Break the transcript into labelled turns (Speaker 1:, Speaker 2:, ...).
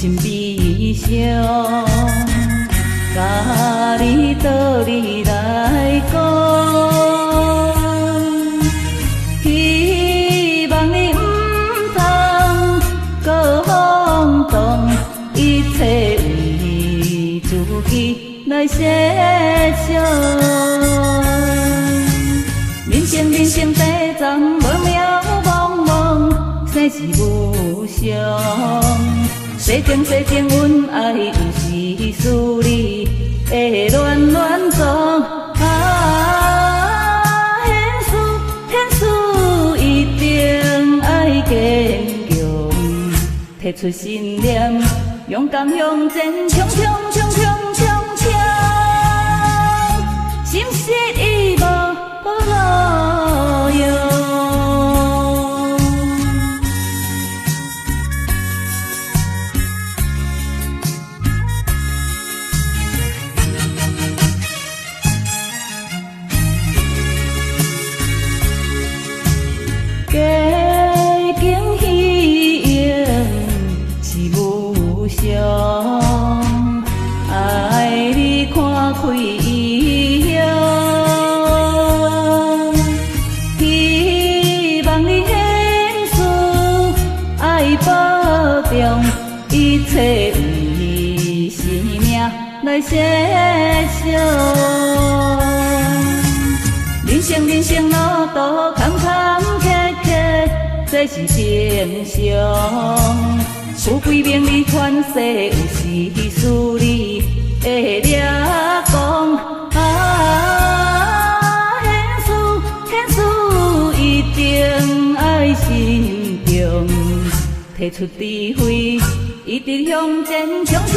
Speaker 1: 心悲傷，共你道理來講，希望你毋通閣放蕩，一切為自己來設想。人生人生短暫，無渺茫茫，世事無常。世情世情，阮愛毋是輸你的亂亂撞。啊，現實現實一定愛堅強，提出信念，勇敢向前衝衝衝衝衝衝，心實已無路用。加減彼應是無常，愛你看開伊鄉，希望你現實愛保重，一切為生命來設想。人生人生路途坎坎坷坷，這是平常。富貴名利權勢，有時輸你會掠狂。啊，現實現實一定愛慎重，提出智慧，一直向前衝衝。